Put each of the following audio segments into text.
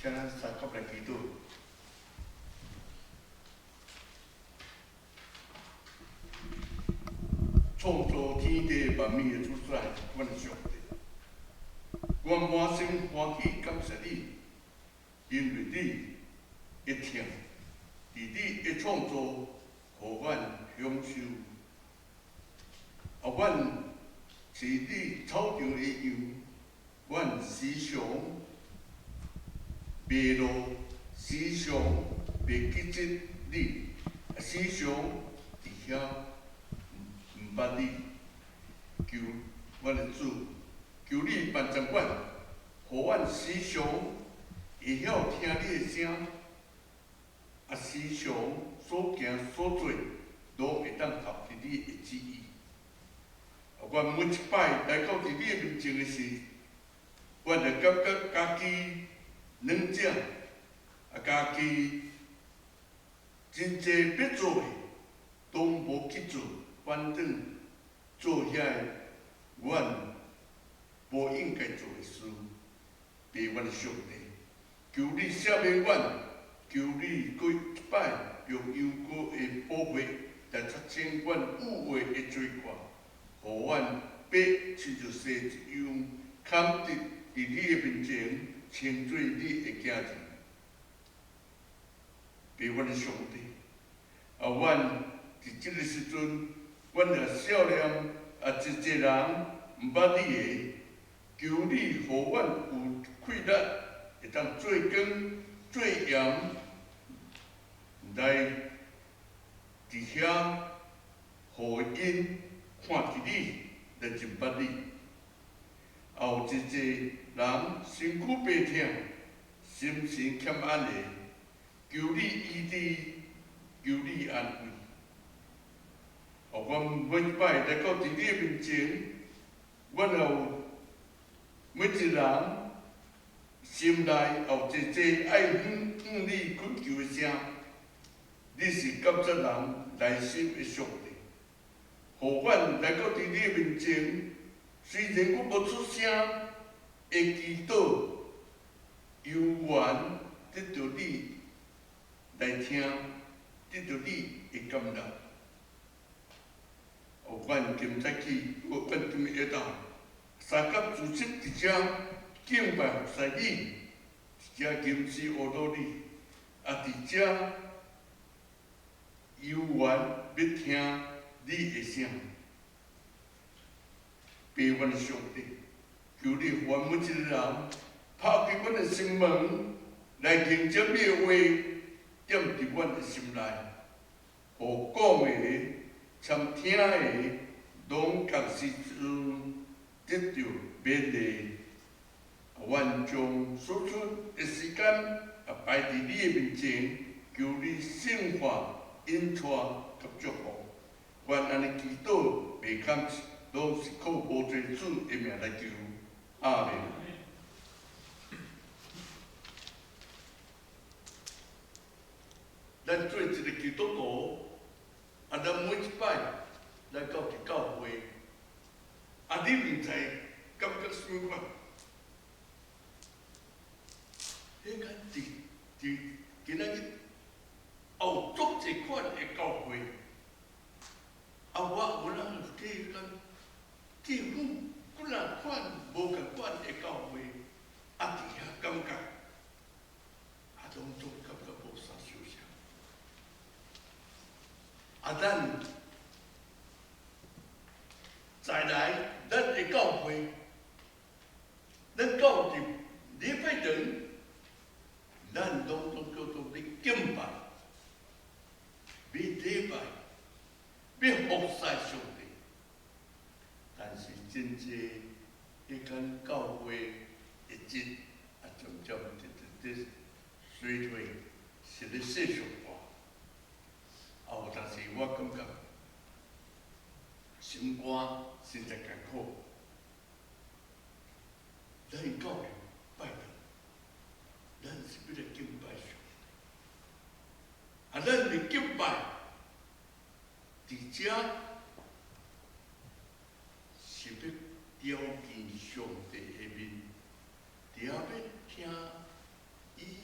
請咱三甲來祈禱。創造天地萬物的主宰，阮的上帝，阮滿心歡喜感謝你，因為你的疼，佇你的創造，予阮享受。啊，阮是你草場的羊，阮時常迷路，時常袂記得你，時常佇遐毋捌你。求阮的主，求你幫助阮，予阮時常會曉聽你的聲，啊，時常所行所做，攏會當合佇你的旨意。啊，阮每一擺來到佇你的面前的時，阮就感覺家己軟弱，啊，家己真濟欲做的，攏無去做，反轉做遐个阮無應該做的事。父阮的上帝，求你赦免阮，求你閣一擺用羊羔的寶血來擦清阮有話的罪過，予阮白親像雪一樣，堪得佇你的面前，稱做你的囝兒。父阮的上帝，啊，阮佇這個時陣，阮也少念啊，真濟人毋捌你的，求你予阮有氣力，會當做光做鹽，來佇遐，予𪜶看見你，來認捌你。也有真濟人身軀病痛，心神欠安的，求你醫治，求你安慰。哦，阮每一擺來到佇你的面前，阮也有每一人心內也有濟濟愛向向你懇求的聲。你是監察人內心的上帝，予阮來到佇你的面前，雖然阮無出聲的祈禱，猶原得著你來聽，得著你的感納。哦，阮今早起，阮今日下晝三甲聚集佇遮敬拜服侍你，佇遮吟詩阿羅你，啊，佇遮猶原欲聽你的聲。父阮的上帝，求你予阮每一个人拍開阮的心門，來迎接你的話，踮佇阮的心內，予講的參聽的，攏仝時陣得著勉勵。阮將所出的時間啊擺佇你的面前，求你聖化、引帶佮祝福。阮按呢祈禱，袂堪，攏是靠無罪主的名來求。阿門。咱做一个基督徒，啊，咱每一擺來到佇教會，啊，你毋知感覺啥物款？彼間佇佇今仔日有足濟款的教會，啊，我有哪去彼間政府幾若款無仝款的教會，啊，佇遐感覺，啊，攏總感覺無啥相像。啊，咱再來，咱的教會，咱到佇禮拜堂，咱攏總叫做欲敬拜，欲禮拜，欲服侍上帝。但是真濟彼間教會的質啊，漸漸佇佇佇衰退，是咧世俗化。啊，有當時我感覺心肝實在艱苦。咱教會拜堂，咱是欲來敬拜上帝。啊，咱的敬拜佇遮是欲朝見上帝的面，佇遐欲聽伊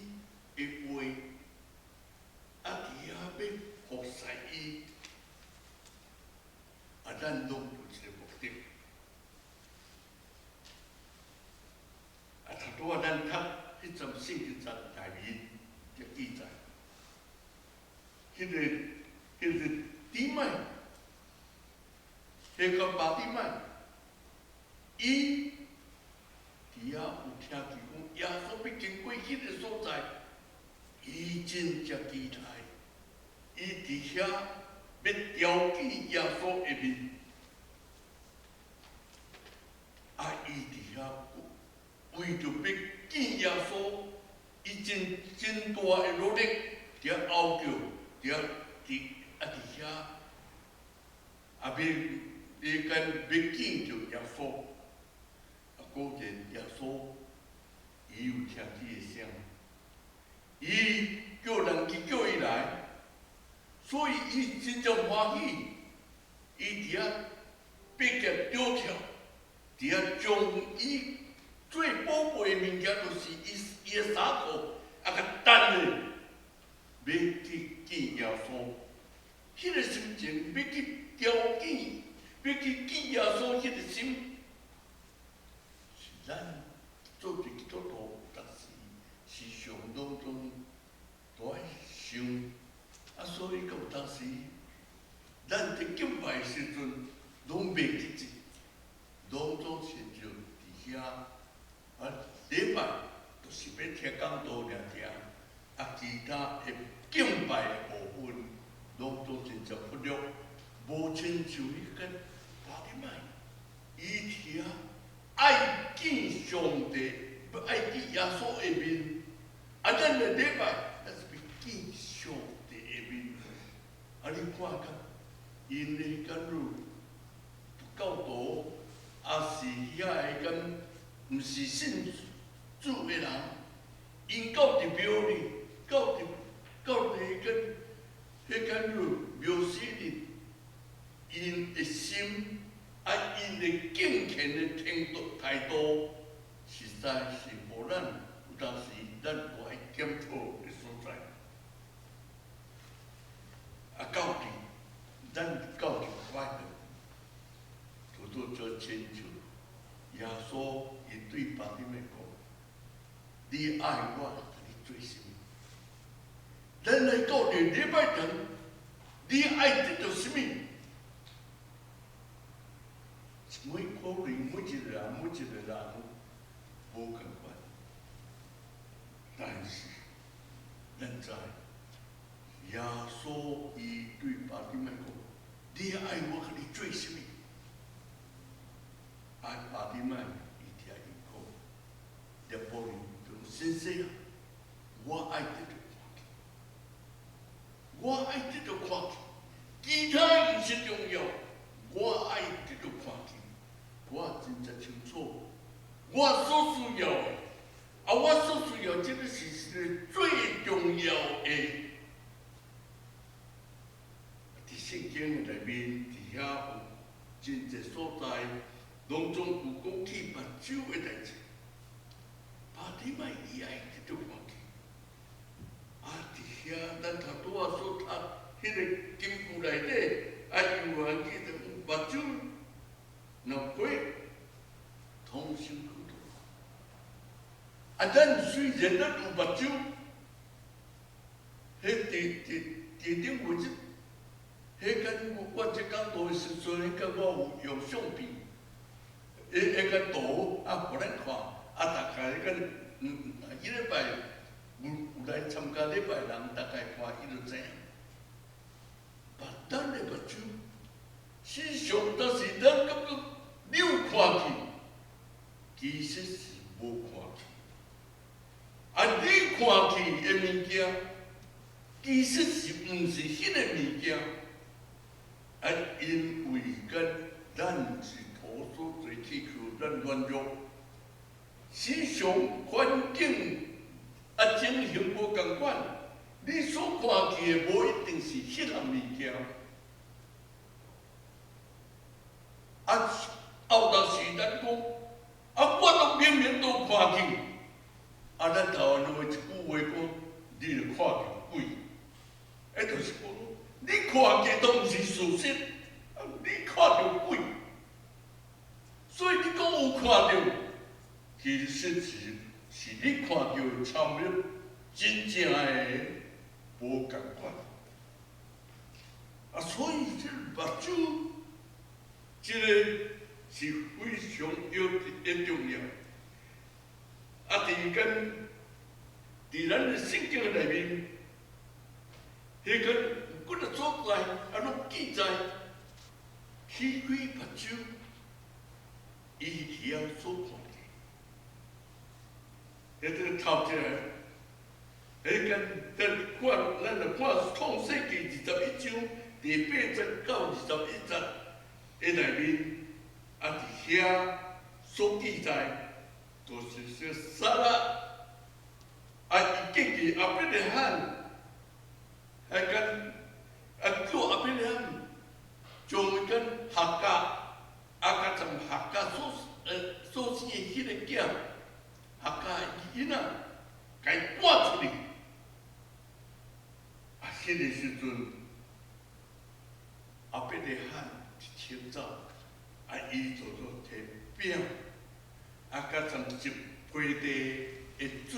彼陣聖經冊內面就記載，彼個底買，彼個巴底買，伊佇遐有聽見講耶穌欲經過彼個所在，伊真正期待，伊佇遐欲朝見耶穌的面，啊，伊佇遐為著欲見耶穌，伊真真大的努力，佇遐哀叫，佇遐佇啊佇遐，啊欲欲干欲見著耶穌，啊果然耶穌，伊有聽伊的聲，伊叫人去叫伊來，所以伊真正歡喜，伊佇遐爬起來跳跳，佇遐將伊最寶貝的物件，就是伊伊的衫褲，啊，共掸咧，欲去見耶穌，彼個心情欲去朝見，欲去見耶穌，彼個心，是咱做一基督徒，有當時時常攏總都愛想，啊，所以閣有當時，咱佇敬拜的時陣，攏袂記得，攏總是就佇遐。啊，禮拜就是欲聽講道爾爾，啊，其他的敬拜的部分，攏總真正忽略，無親像彼個巴底買，伊聽愛見上帝，欲愛見耶穌的面，啊，咱的禮拜，咱是欲見上帝的面，啊，你看看，𪜶的敢若佛教徒，抑是遐个敢毋是信主的人，𪜶到佇廟裡，到佇彼彼間若廟寺裡，𪜶的心啊，𪜶的敬虔的程度態度，實在是予咱有當時咱有愛檢討的所在。啊，到底咱到底快樂，拄拄就親像耶穌伊對巴底買講：你愛我，共你做啥物？咱來到佇禮拜堂，你愛得著啥物？每可能每一個人，每一個人無仝款，但是咱知耶穌伊對巴底買講：你愛我，共你做啥物？啊，巴底買伊聽伊講，拉波尼就先生啊，我愛得著看見，我愛得著看見，其他毋是重要，我愛得著看見，我真正清楚，我所需要的，啊，我所需要這个是最重要的。佇聖經內面，佇遐有真濟所在，攏總有講起目睭的代誌。巴底買伊愛得著看見，啊，佇遐咱頭拄仔所讀彼个金句內底，啊，約翰記載目睭若開，通身可得。啊，咱雖然咱有目睭，彼佇佇佇頂位置，彼間我這講道的時陣，彼間我有用相片，彼個圖啊，予咱看，啊，大概彼個彼禮拜有來參加禮拜人，大概看伊就知影。目咱的目睭，事實上，但是咱感覺你有看見，其實是無看見。啊，你看見的物件，其實是毋是彼个物件？啊，因為咱咱是土所做氣球，咱軟弱，時常環境啊情形無仝款，你所看見的無一定是彼項物件。啊，有當時咱講，啊，我都明明都看見，啊，咱台灣話一句話講，你著看著鬼，彼就是講，你看見都毋是事實，你看著鬼，所以你講有看著，其實是你看著的參入真正的無仝款。啊，所以這目睭，這个是非常要的重要。啊，佇跟佇咱的聖經內面，彼個有幾个所在，啊，攏記載，起開目睭，伊佇遐所看見。彼個頭一個，彼個咱看，咱來看創世記21章第八節到21節的內面，啊，佇遐所記載，就是說撒拉，啊，伊嫁給亞伯拉罕，還跟啊叫亞伯拉罕將伊跟夏甲，啊，佮從夏甲所生的彼个囝，夏甲的囡仔，共伊趕出去。啊，彼个時陣，亞伯拉罕一清早，啊，伊就做提餅，啊，佮摻一杯茶的水，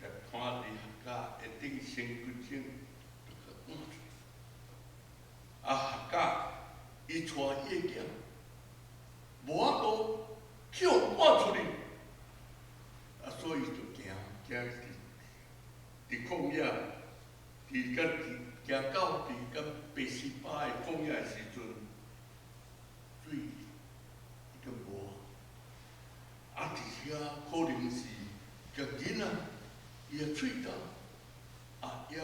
共伴佇夏甲的頂身軀頂，就共趕出去。啊，夏甲伊帶伊的囝，無法度去予趕出去，啊，所以就行行佇曠野，佇甲行到佇甲別是巴的曠野的時陣，水已經無，啊，佇遐可能是共囡仔伊的喙焦啊枵，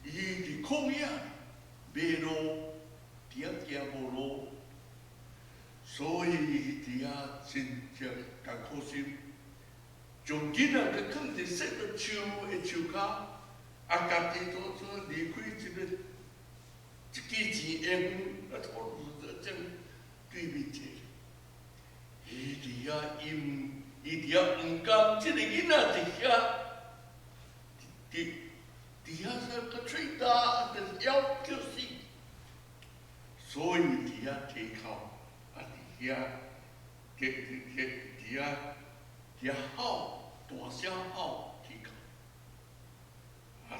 伊佇曠野迷路，佇遐行無路，所以伊佇遐真正艱苦心，將囡仔佮囥佇細個樹的樹跤，啊，家己做做離開這个一支錢的園，啊，這對面坐。伊佇遐，伊毋，伊佇遐毋甘，這个囡仔佇遐，佇遐說閣喙焦，就是枵叫死，所以佇遐啼哭，啊，佇遐，佇佇佇遐佇遐哭，大聲哭啼哭，啊，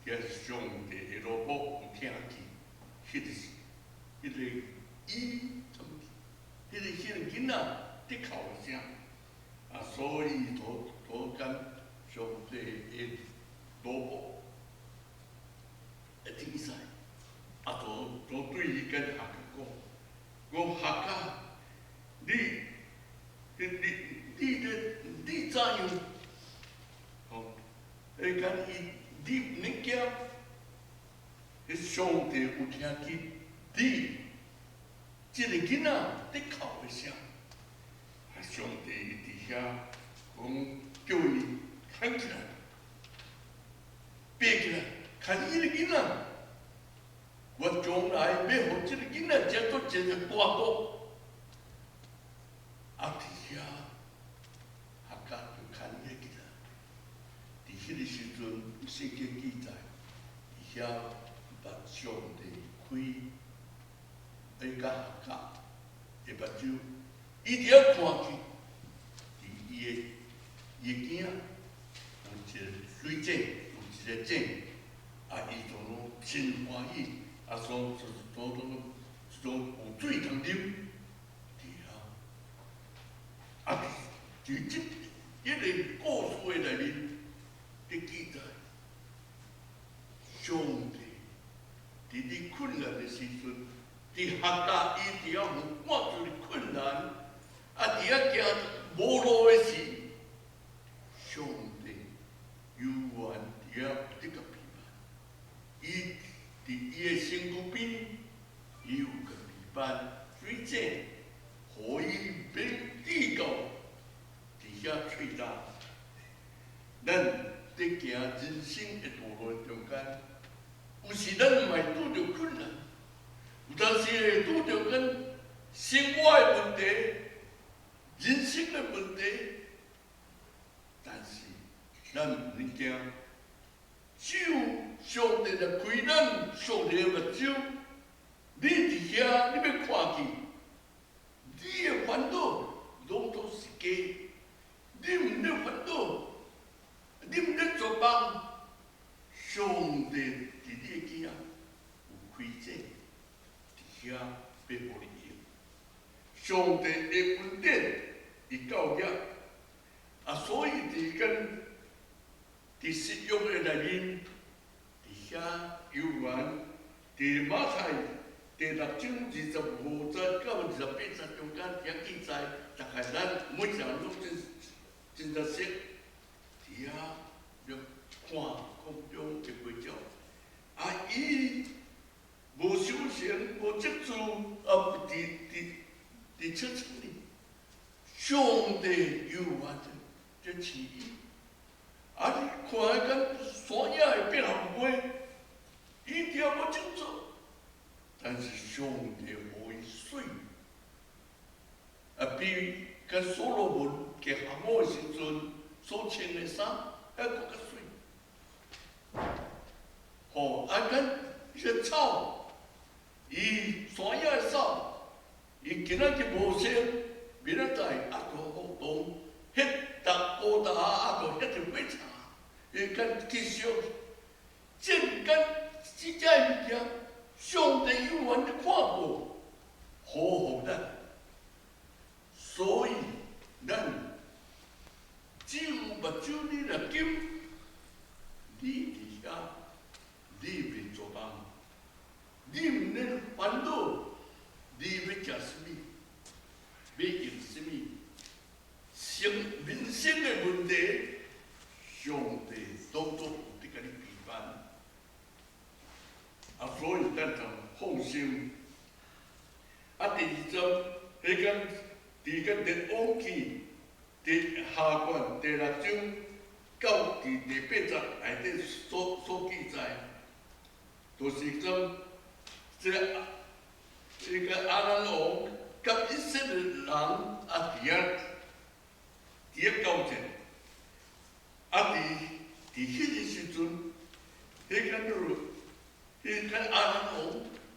遐上帝的奴僕有聽見，彼个伊怎彼个囡仔伫哭的聲，啊，所以就跟上帝的奴僕的天使，啊，就對伊跟夏甲講，講夏甲，你怎樣？吼，伊講伊你毋免驚，彼上帝有聽見你這個囡仔佇哭的聲，啊，上帝佇遐講叫伊牽起來，爬起來，牽伊個囡仔，我將來欲予這個囡仔成做一個大國。啊，佇遐，夏甲就牽伊個囡仔，佇彼個時陣，聖經記載，佇遐捌上帝開伊佮夏甲的目睭，伊佇遐看見，佇伊的囝有一个水井，有一個井，啊，伊就攏真歡喜，啊，所所所所有水通啉，佇遐，啊，佇這彼个故事的內面，佇記載，上帝佇你困難的時陣，佇夏甲伊佇遐予趕出去困難，啊，佇遐行無路的時，上帝猶原佇遐得共陪伴。伊佇伊的身軀邊，伊有共陪伴水井，予伊免至到佇遐喙焦。咱佇行人生的道路中間，有時咱嘛會拄著困難，有當時會拄著阮生活的問題、人生的問題，但是咱毋免驚，只有上帝來開咱屬靈的目睭，你佇遐，你欲看見，你的煩惱攏總是假，你毋免煩惱。望，上帝佇你的囝有開井，佇遐欲予你用。上帝的恩典伊夠額，啊，所以佇跟佇新約的內面，佇遐猶原佇馬太第六章25節到28節中間遐記載，大概咱每一個人攏真真熟悉。佇遐咧看空中的飛鳥，啊，伊無收成，無積聚，啊，佇佇佇車倉裡，上帝猶原這飼伊。啊！你看彼間山野的百合花，伊定無種做，但是上帝予伊媠。啊，比佮所羅門結婚的時陣所穿的衫，還閣較媠。吼！啊，敢彼草，伊山野的草，伊今仔日無生，明仔載啊，閣活動，彼搭高達啊，閣彼條火柴，伊敢去燒，這敢這這物件，上帝猶原咧看顧，呵護咱，所以咱只有目睭你若金，你佇遐，你袂做夢，你毋免煩惱，你欲食啥物，欲用啥物，生人生的問題，上帝攏總有佇共你陪伴。啊，所以咱就放心。啊，第二章，彼間佇個列王記第下卷第六章到佇第八節內底所所記載，就是講這個這個亞蘭王佮以色列人啊，佇遐佇遐交戰。啊，佇佇彼個時陣，彼間就彼間亞蘭王，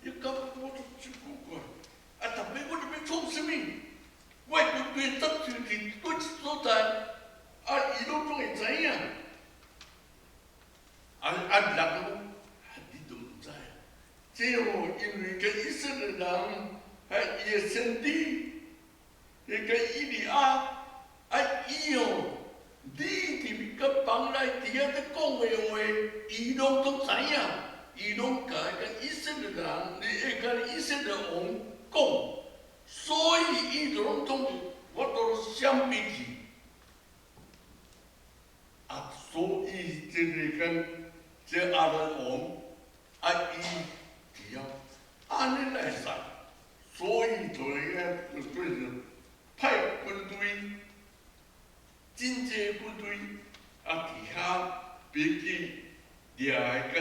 伊感覺我真古怪，啊，逐擺我欲創啥物，我的軍隊執就佇佗一所在，啊，伊攏總會知影。啊啊，人講，你都毋知啊？這吼，因為佮以色列人，啊，伊的先知，彼個以利亞，啊，伊哦，你佇佮房內佇遐咧講的話，伊攏總知影，伊攏共彼個以色列人，你會共以色列王講，所以伊就攏總我都閃避去。啊，所以這個講，這亞蘭王，啊，伊只要按呢來使，所以就會就對著派軍隊，真濟軍隊，啊，佇遐飛去掠的敢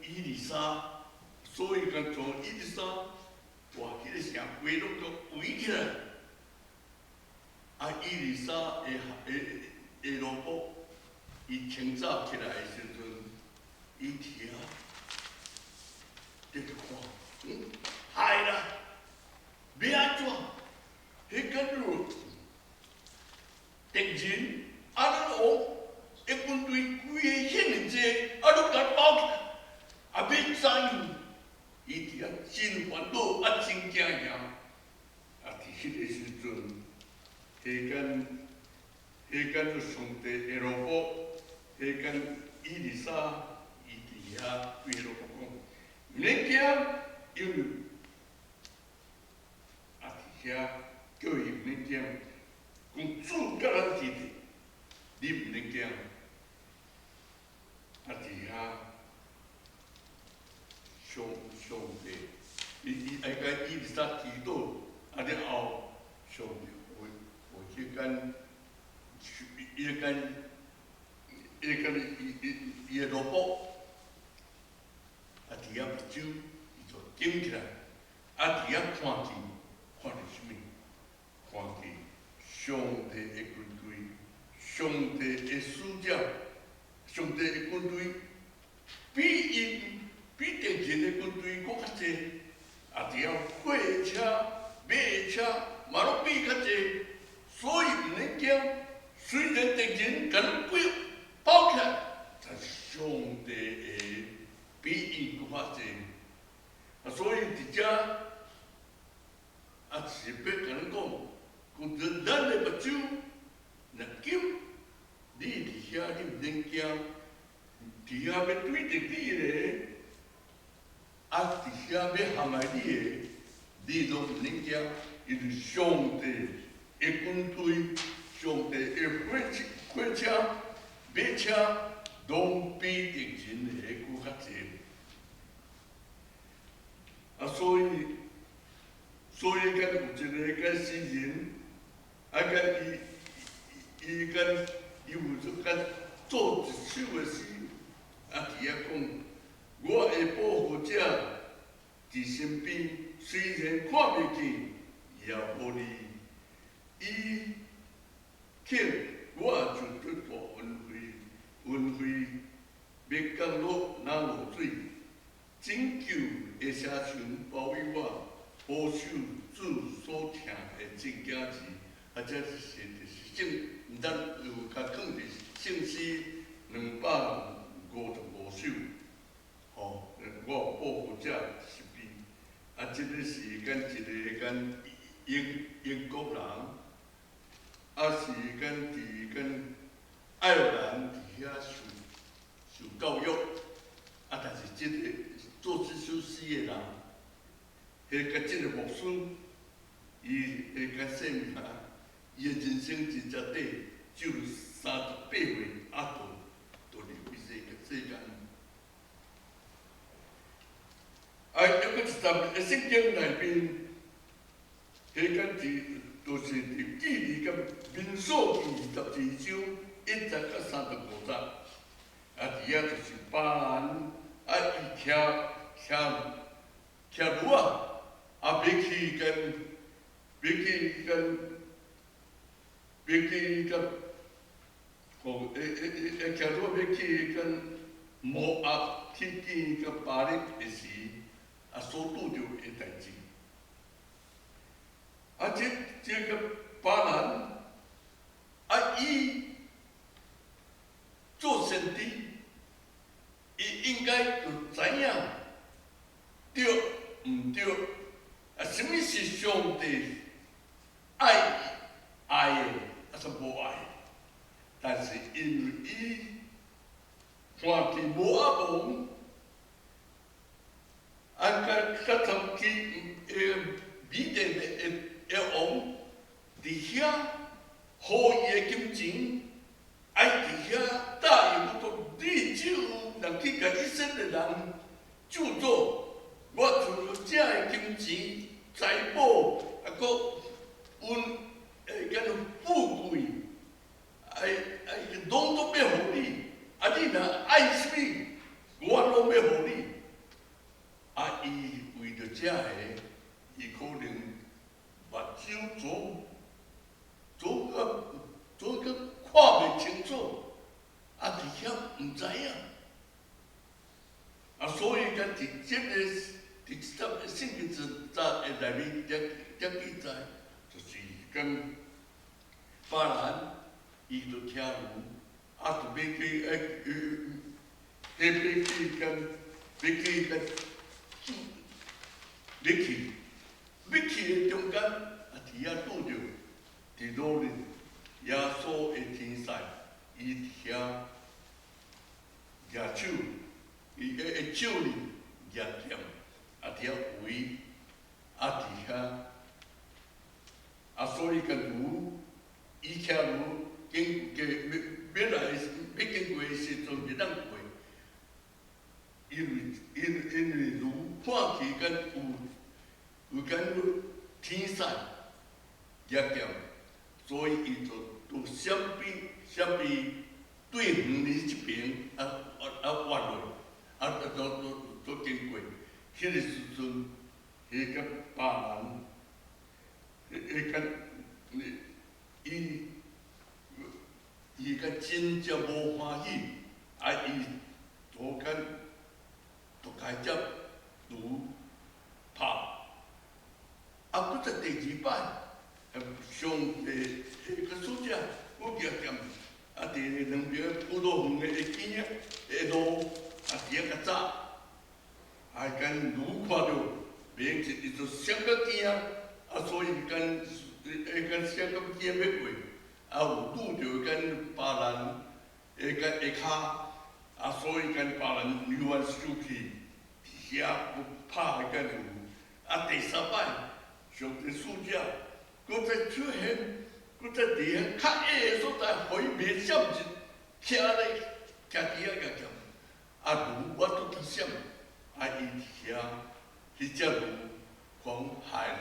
以利沙，所以講從以利沙，哇，彼個城規攏都圍起來，啊，以利沙的的的奴僕，伊清早起來的時陣，伊聽，佇咧看，嗯，害啦，欲按怎？彼間就敵人亞蘭王的軍隊規个遐爾濟，啊，攏共包起來，啊，欲怎樣？伊佇遐真煩惱，啊，真驚惶。啊，佇彼個時陣，彼間彼間就上帝的奴僕，彼間以利沙，伊佇遐對奴僕講：毋免驚，因為啊，佇遐叫伊毋免驚，講主佮咱佇咧，你毋免驚。啊，佇遐上上帝，伊伊愛共以利沙祈禱，啊了後，上帝予予彼間，伊間伊間伊伊伊的奴僕，啊，佇遐目睭伊就瞪起來，啊，佇遐看見，看著啥物？看見上帝的軍隊，上帝的使者，上帝的軍隊比𪜶比敵人的軍隊閣較濟，啊，佇遐火車、馬車嘛攏比較濟，所以毋免驚。雖然敵人共咱圍包起來，但是毋免驚，佇遐欲對著你的，啊，佇遐欲陷害你的，你攏毋免驚，因為上帝的軍隊，上帝的火車、火車、馬車，攏比敵人的閣較濟。啊，所以敢有一个敢詩人，啊，敢伊伊敢伊有做敢做一首的詩，啊，佇遐講，我的保護者佇身邊，雖然看袂見，也無離。伊肯我就得大恩惠，恩惠欲降落若露水，拯救的蛇蟲包圍我，保守主所疼的眾囝兒，啊，這是就是聖，毋知有共囥佇聖詩255首，吼，我保護者是邊，啊，這个是敢一个敢英國人，啊是敢佇敢愛爾蘭佇遐受教育，啊，但是這个做這首詩的人，彼個這個牧師，伊彼個姓名，伊的人生真正短，只有38歲，啊，就離開世間。啊，猶閣一節的聖經內面，彼間佇就是佇記佇佮民數記22章1節到35節，啊，佇遐就是巴蘭，啊，伊騎騎騎驢仔，啊，欲去跟欲去跟欲去佮，吼，會會會會騎驢仔欲去跟摩押去見佮巴力的時，啊，所拄著的代誌。啊，這個巴蘭，啊，伊做先知，伊應該就知影對毋對？啊，啥物是上帝愛愛的，啊是無愛的？但是因為伊看見摩押王，啊，佮佮參去米甸的王佇遐予伊的金錢，愛佇遐答應我講，你只有若去共以色列人咒詛，我除了這个金錢、財寶，啊，閣阮會敢富貴，愛愛攏總欲予你。啊，你若愛啥物，我攏欲予你。啊，伊為著這个，伊可能目睭做做甲做甲看袂清楚，啊，佇遐毋知影。啊，所以咱佇這个佇這節聖經節的內面，才才記載，就是講巴蘭伊就騎驢，啊，就欲去欸，彼欲去共欲去共欲去欲去的中間，啊，佇遐拄著佇努力耶穌的天使，伊佇遐舉手，伊的手裡舉劍，啊，佇遐圍，啊，佇遐，啊，所以共驢，伊騎驢經過欲欲來欲經過的時陣，袂當過，因為驢看起敢有敢若天使舉劍，所以伊就就閃避閃避對遠離這邊，啊啊啊越落，啊啊都都都經過，彼個時陣，彼個巴蘭，彼個伊伊個真正無歡喜，啊伊昨間就開只驢拍，啊，閣再第二擺，上帝彼個使者，閣舉劍，啊，佇兩邊葡萄園的邊仔的路，啊，佇遐共斬，啊，敢驢看著，袂用伊就相當驚，啊，所以敢會敢相當驚欲過，啊，有拄著敢巴蘭。會甲下跤，啊，所以敢巴蘭猶原生氣，佇遐閣拍彼個驢。啊，第三擺，上帝使者閣再出現，閣再佇遐較矮的所在，予伊袂閃一徛咧，徛佇遐共劍。啊，驢無法度通閃，啊，伊佇遐，彼隻驢講害了，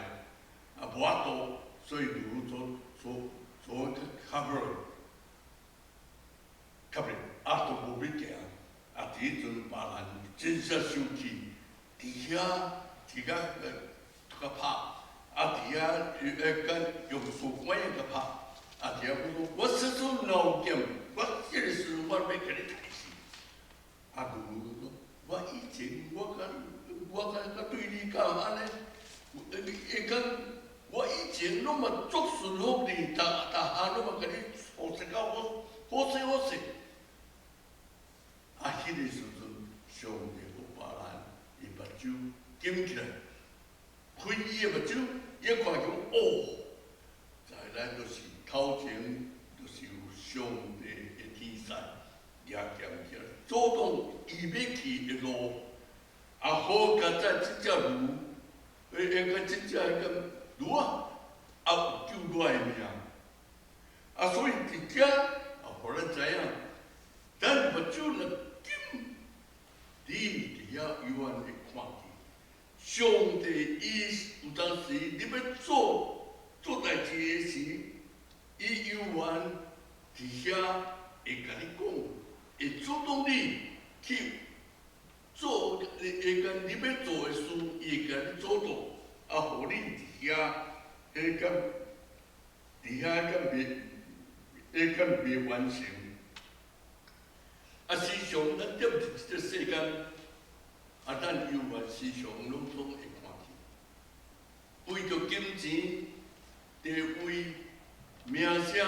啊，無法度，所以驢做做做較好。較袂，啊，都無欲行，啊，佇彼陣巴蘭真正生氣，佇遐佇遐共拍，啊，佇遐會敢用樹竿仔共拍，啊，佇遐講講，我始終老劍，我這个時陣我欲共你刣死。啊，驢講，我以前我敢對你敢按呢？你會講我以前攏嘛足順服你，逐逐項攏嘛共你服侍到好好勢好勢。啊，彼個時陣，上帝予巴蘭伊目睭金起來，開伊的目睭，伊看見哦，再來就是頭前就是有上帝的天使，舉劍起來，阻擋伊欲去的路。啊，好佳哉，這隻驢，彼個這隻個驢啊，啊有救我的命。啊，所以佇遮啊，予咱知影，咱目睭若金，你佇遐猶原會看見，上帝伊有當時你欲做做代誌的時，伊猶原佇遐會共你講，會主動你去做，會會共你欲做的事，伊會共你阻擋，啊，予你佇遐，彼個佇遐敢袂，彼敢袂完成。啊，時常咱踮佇這個世間，啊，咱猶原時常攏總會看見，為著金錢、地位、名聲、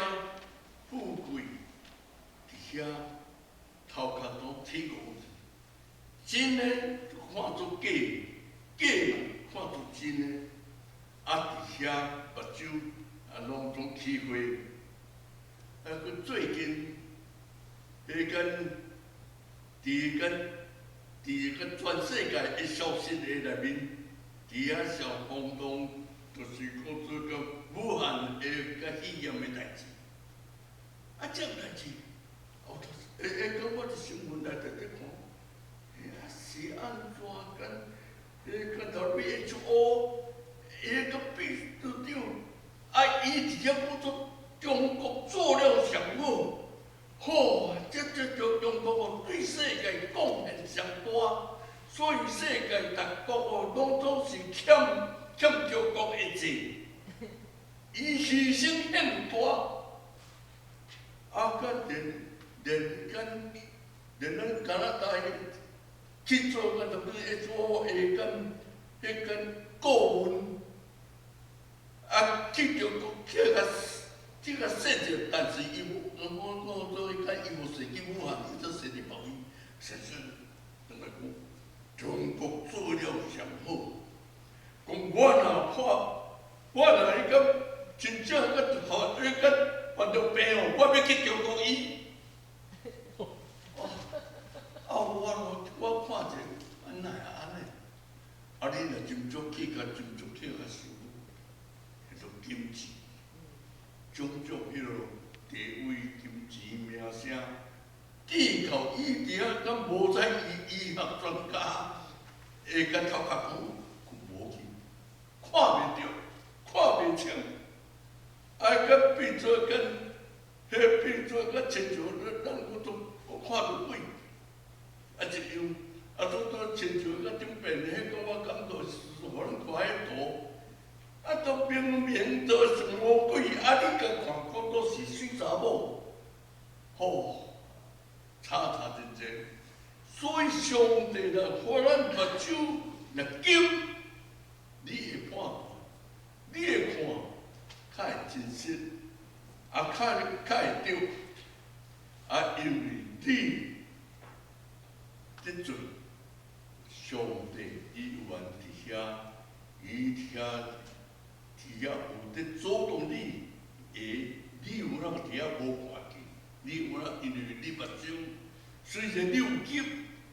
富貴，佇遐頭殼都起五真的就看做假，假嘛看做真的，啊，佇遐目睭啊，攏總起花。啊，閣最近，彼間佇間佇個全世界的消息的內面，佇遐上轟動，就是講做個武漢的佮肺炎的代誌。啊，這個代誌，哦，會會講我佇新聞內底佇看，啊是按怎敢？彼個 WHO，彼個秘書長，啊，伊佇遐講做中國做了上好，吼，這中中國哦對世界貢獻上大，所以世界逐國哦攏總是欠欠中國的債，伊犧牲獻大，啊，佮連連咱連咱加拿大去做個 WHO 的間彼間顧問，啊，去中國去共這個細節，但是伊無，我我做伊講伊無踅去武漢，伊做踅佇別位，實際轉來講，中國做了上好，講我若看，我若彼個真正閣好，彼個患著病哦，我欲去中國醫。啊，我我看者，按哪會按呢？啊，你若斟酌去共斟酌去較想，彼個金錢，種種彼落地位、金錢、名聲，只靠伊佇遐敢無知醫醫學專家會共頭殼講，無去，看袂著，看袂清，啊，佮變做跟，彼變做佮親像咱我都看著鬼，啊一樣，啊拄拄親像佮頂邊的彼個，我感覺是予咱看彼圖，啊，都明明都是魔鬼，啊，你共看講都是媠查某，吼，差差真濟。所以上帝若予咱目睭若金，你會判斷，你會看，較會真實，啊，較較會對，啊，因為你得罪上帝，伊有緣佇遐，伊佇遐佇遐有佇阻擋你，會，你有哪佇遐無看見，你有影，因為你目睭雖然你有急，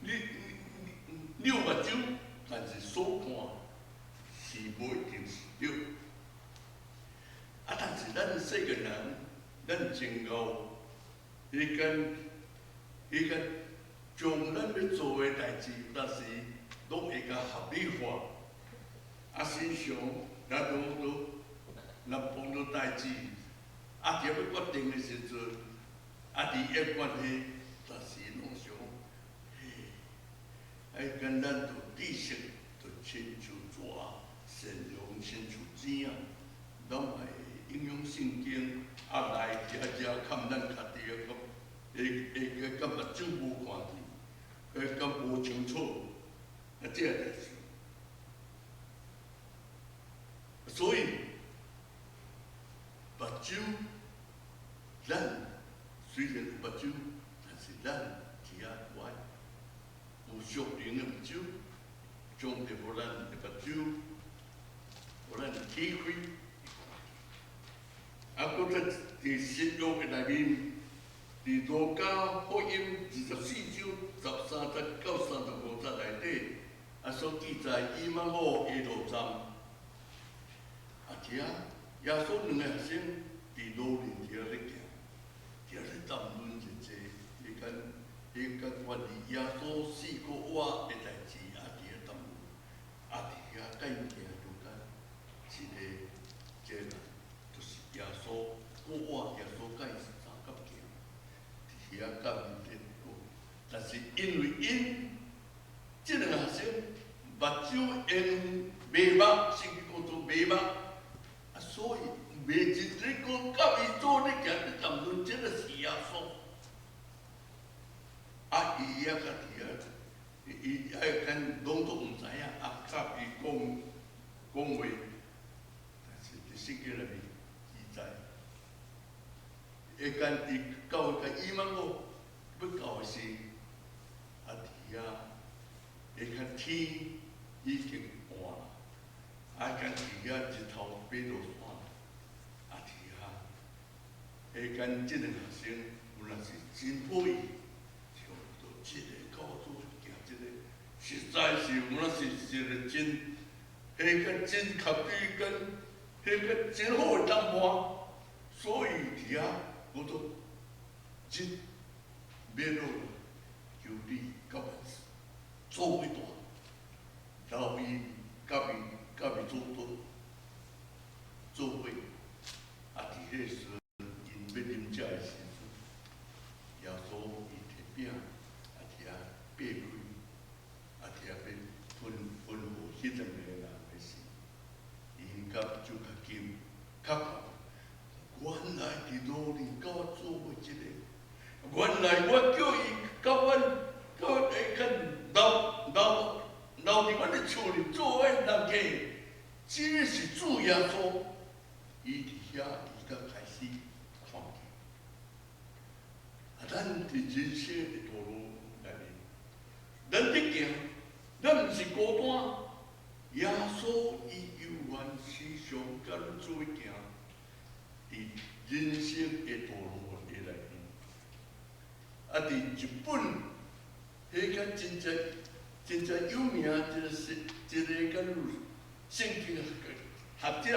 你有目睭，但是所看是無一定是對。啊，但是咱世間人，咱真𠢕，彼間彼間將咱欲做的代誌，有當時攏會共合理化。啊，身上咱攏都若碰著代誌，啊，伫欲決定的時陣，啊，佇遐關係，但是攏想，嘿，哎，敢咱著知識，著親像蛇，善良親像蜆仔，攏會應用聖經，啊來佇遐遮崁咱家己的，會會感目睭無看見，會感無清楚，啊，這個代誌。所以，目睭，咱雖然有目睭，但是咱佇遐愛有屬靈的目睭，上帝予咱的目睭，予咱體會。啊，閣在佇新約的內面，佇路加福音24章13節到35節內底，啊所記載以馬忤的路站。啊，佇遐耶穌兩个學生佇路面佇遐咧行，佇遐咧談論一濟，彼間彼間關於耶穌死閣活的代誌，啊，佇遐談論，啊，佇遐佮𪜶行中間，一个一个人，就是耶穌閣活，耶穌佮伊相佮行，佇遐佮𪜶咧講，但是因為𪜶這兩个學生目睭用迷目，聖經講做迷目。啊，所以袂認得講，佮伊做咧行咧談論，這个是耶穌。啊，伊也較佇遐，伊愛敢攏總毋知影，啊，佮伊講講話，但是佇聖經內面記載，會敢伊到個以馬忤欲到的時，啊，佇遐，會較天已經暗啦。啊，敢佇遐日頭欲落山，啊，佇遐，彼間這兩个學生有若是真好意，像做這个佮我做行這個，實在是有若是一個真，彼個真合理跟彼個真好的同伴，所以佇遐我都真欲落，求你佮阮做伙蹛，留伊佮伊。佮伊做伙做伙，啊！佇彼時陣，𪜶欲啉食的時陣，耶穌伊提餅，啊佇遐擘開，啊佇遐欲分分予彼兩个人的時，𪜶佮目睭較金較看，原來佇路裡佮我做伙這个，原來我叫伊佮阮佮會較留留留佇阮的厝裡做阮人客，這个是主耶穌，伊佇遐伊才開始看見。啊，咱佇人生的道路內面，咱佇行，咱毋是孤單。耶穌伊猶原時常佮咱做伙行，佇人生的道路的內面。啊，佇日本，彼個真正真正有名，一個是一個敢若聖經學者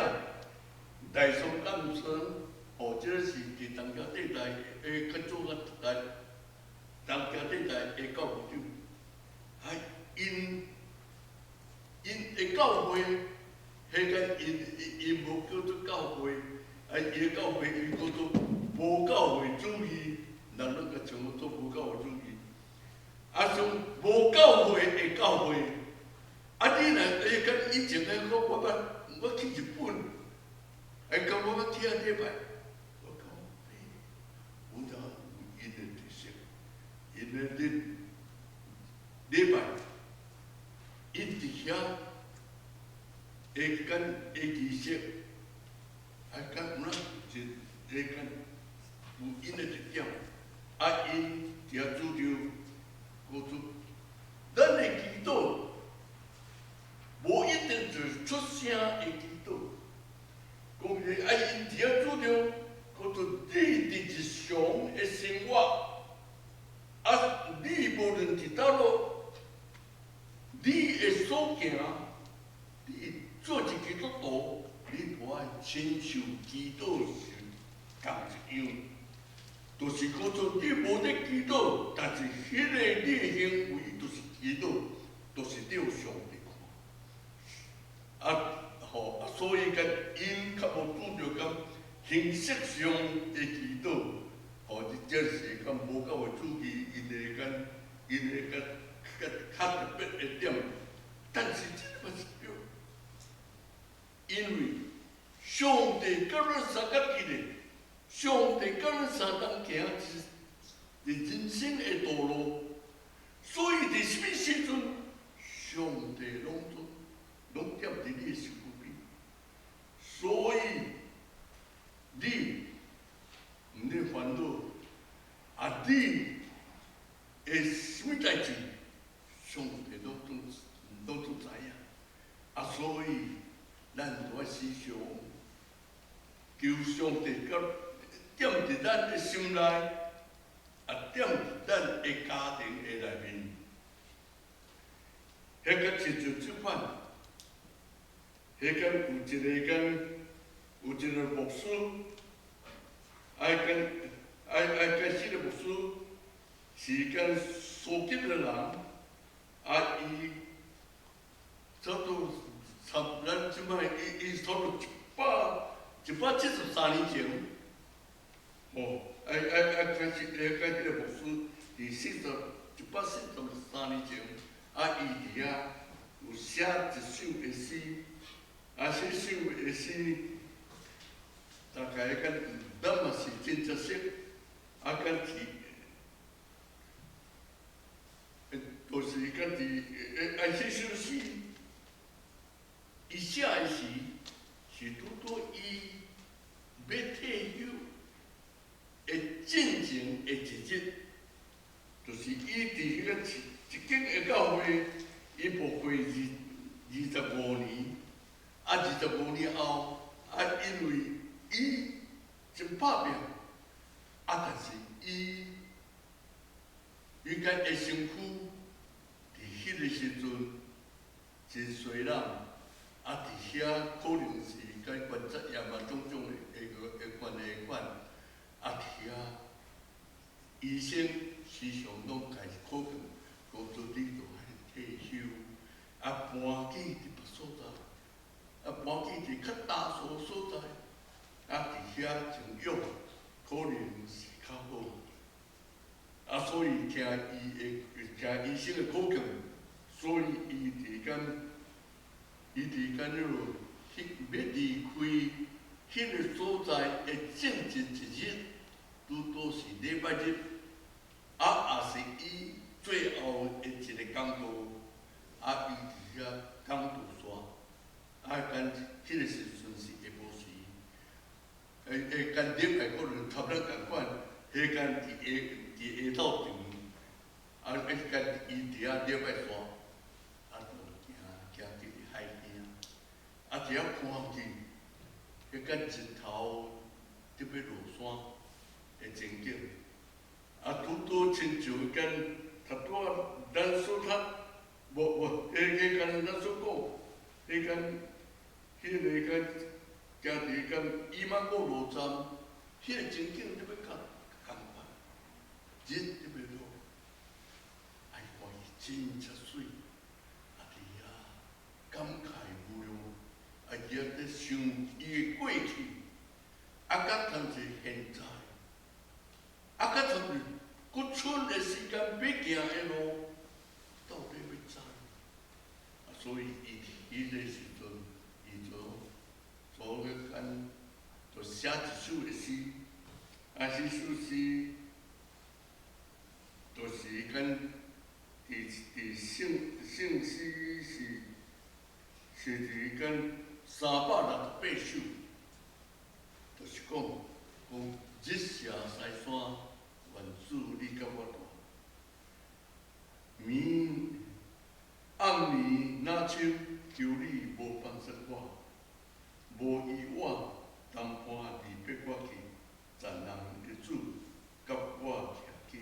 大松監生，哦，這個是佇東京電台的較早較來東京電台的教務長，啊，𪜶𪜶的教會，彼個𪜶𪜶無叫做教會，啊，伊的教會伊叫做無教會主義，人攏共稱呼做無教會主義。啊，像無教會的教會，啊，你若會甲以前咧，我我捌我去日本，哎，講我捌聽禮拜，我講，欸，有當有𪜶的特色，𪜶的禮禮拜，𪜶佇遐會間的儀式，啊，敢有哪有一會間有𪜶的特點，啊，𪜶佇遐主張。叫做咱的祈禱，無一定就是出聲的祈禱。講是啊，𪜶佇遐主張，叫做你佇日常的生活，無論佇佗落，你的所行，你做一基督徒，你都愛親像祈禱是仝一樣，就是講做你無咧祈禱，但是彼個你的行為就是祈禱，就是對上帝看。啊，吼，啊，所以講𪜶較無注重講形式上的祈禱，吼，這是講無教會主義，𪜶的講，𪜶的較較較特別的點，但是這個嘛是對，因為上帝佮咱相共記咧，上帝佮咱相同行一人生的道路，所以佇啥物時陣，上帝攏總攏踮佇你的身軀邊，所以你毋免煩惱，啊，你會啥物代誌，上帝攏總攏總知影，啊，所以咱都愛時常求上帝佮踮佇咱的心內，啊，踮佇咱的家庭的內面，彼個親像這款，彼個有一個講，有一個牧師，愛跟愛愛跟這個牧師是跟蘇吉的人，啊，伊差不多差咱這擺伊伊差不多173年前，吼，愛愛愛開始愛開這個牧師，佇143年前，啊，伊佇遐有寫一首的詩，啊，這首的詩，大概敢咱嘛是真正熟，啊，敢提，就是敢佇，啊，這首詩，伊寫的時是拄拄伊欲退休的進前的一日，就是伊佇彼個一一間的教會，伊牧會25年，啊，25年後，啊，因為伊真拍拚，啊，但是伊伊甲的身軀佇彼個時陣真衰老，啊，佇遐可能是甲關節炎啊，種種的的的關係款，啊，佇遐醫生時常攏共伊考慮，講做你著愛退休，啊，搬去佇別所在，啊，搬去佇較焦燥所在，啊，佇遐靜養，可能是較好。啊，所以聽伊的聽醫生的考慮，所以伊佇間，伊佇間彼落，彼欲離開彼個所在的前一日，拄拄是禮拜日，啊，也是伊最後的一個講道，啊，伊佇遐講道煞，啊，敢彼個時陣是下晡時，會會敢禮拜可能差咱仝款，彼間佇下佇下晝場，啊，啊，敢伊佇遐禮拜煞，啊，就行行佇海邊，啊，佇遐看見，彼間日頭得欲落山的情景，啊，拄拄親像彼間頭拄仔咱所讀，無無，彼彼間咱所講，彼間彼個間行佇間以馬忤路站，彼個情景得欲共仝款，日得欲落，啊，伊看伊真正媠，啊，佇遐感慨無量，啊，伊遐咧想伊的過去，啊，佮同是現在，啊，佮同是閣賰的時間欲行的路，到底欲怎？啊，所以伊彼個時陣，伊就做個間，就寫一首的詩，啊，這首詩就是講佇佇聖聖詩是是佇講368首，就是講講日射西山，願主你佮我蹛。暝暗暝若秋，求你無放捨我，無與我同伴離別我去，全能的主佮我徛起。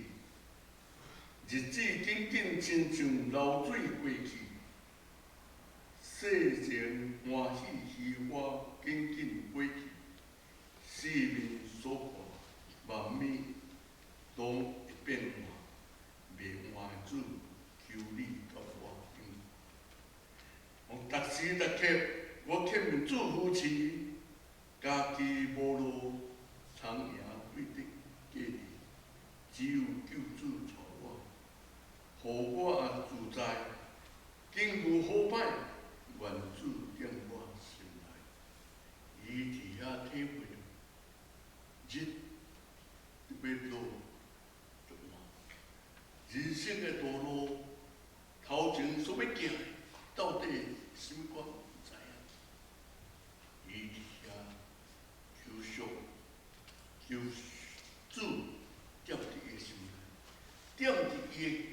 日子緊緊親像流水過去，世情歡喜虛華緊緊過去，四面所看萬物攏會變換，袂換的主，求你佮我同。我逐時逐刻，我渴慕主扶持，家己無路通贏對得過日，只有救主帶我，予我也自在，經過好歹，願主踮我心內。伊佇遐體會日欲落就換，人生的道路，頭前所欲行的，到底是啥物我毋知影。伊佇遐求上，求主踮佇伊的心內，踮佇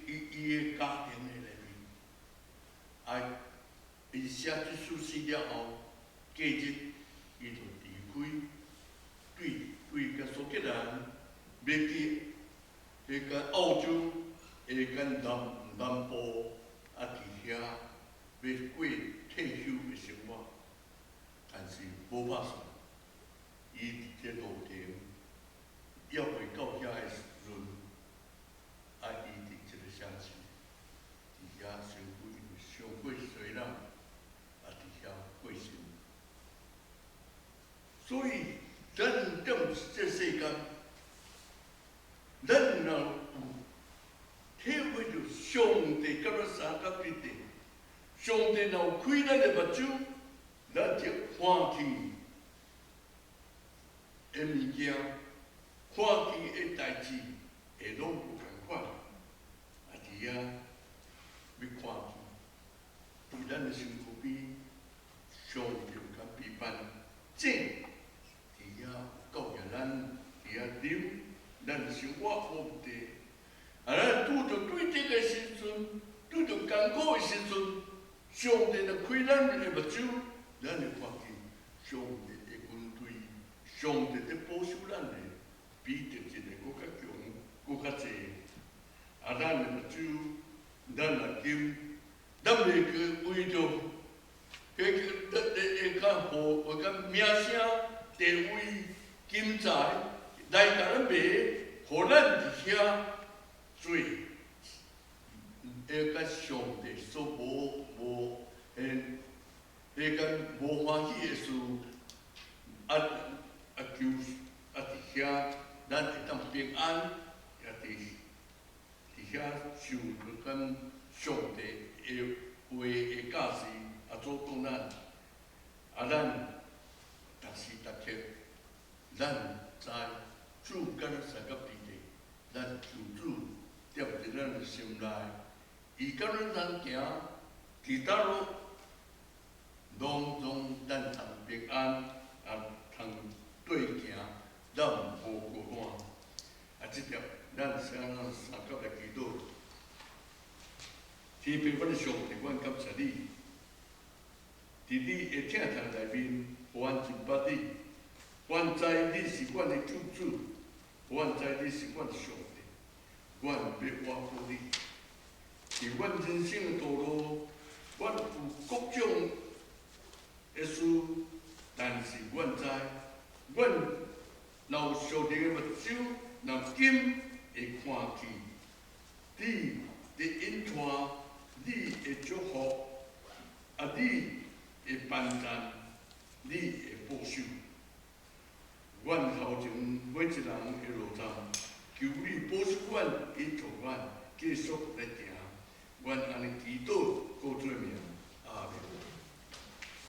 伊的家庭的內面。啊，伊寫這首詩了後，隔日伊就離開，對對共蘇格蘭欲去彼個澳洲，彼個南部，啊，佇遐欲過退休的生活，但是無拍算，伊佇這路程猶未到遐的時陣，啊，伊佇這個城市，佇遐身軀因為傷過衰老，啊，佇遐過身。所以，咱踮這世間，咱若有體會著上帝佮咱相佮彼得，上帝若有開咱的目睭，咱就看見的物件，看見的代誌會攏無仝款。啊，佇遐欲看見，佇咱的身軀邊，上帝有共備辦井，佇遐教導咱，佇遐啉，咱的生活無問題。啊，咱拄著對敵的時陣，拄著艱苦的時陣，上帝若開咱的目睭，咱會看見上帝的軍隊，上帝佇保守咱的，比敵人的閣較強，閣較濟。啊，咱的目睭，咱若金，咱袂去為著彼個、彼個較好、較名聲、地位、金財來共咱賣，予咱佇遐做，會佮上帝所無，彼個無歡喜的事，啊求啊佇遐，咱會當平安，也佇遐受咱上帝的話的教示，啊阻擋咱，啊咱逐時逐刻，咱知主佮咱相佮彼得，咱求主踮佇咱的心內，伊佮咱同行，佇佗落，攏總咱通平安，啊通對行，咱無孤單。啊，這條咱請咱相佮來祈禱。天父，阮的上帝，阮感謝你，佇你的疼痛內面，予阮真捌你。阮知你是阮的救主，阮知你是阮的上帝，阮欲倚靠你。佇阮人生的道路，阮有各種的事，但是阮知，阮若有屬靈的目睭，若金會看見，你佇引帶，你的祝福，啊，你的幫贊，你的保守。阮頭前每一人的路途，求你保守阮，引導阮，繼續來行。阮按呢祈禱，靠主的名。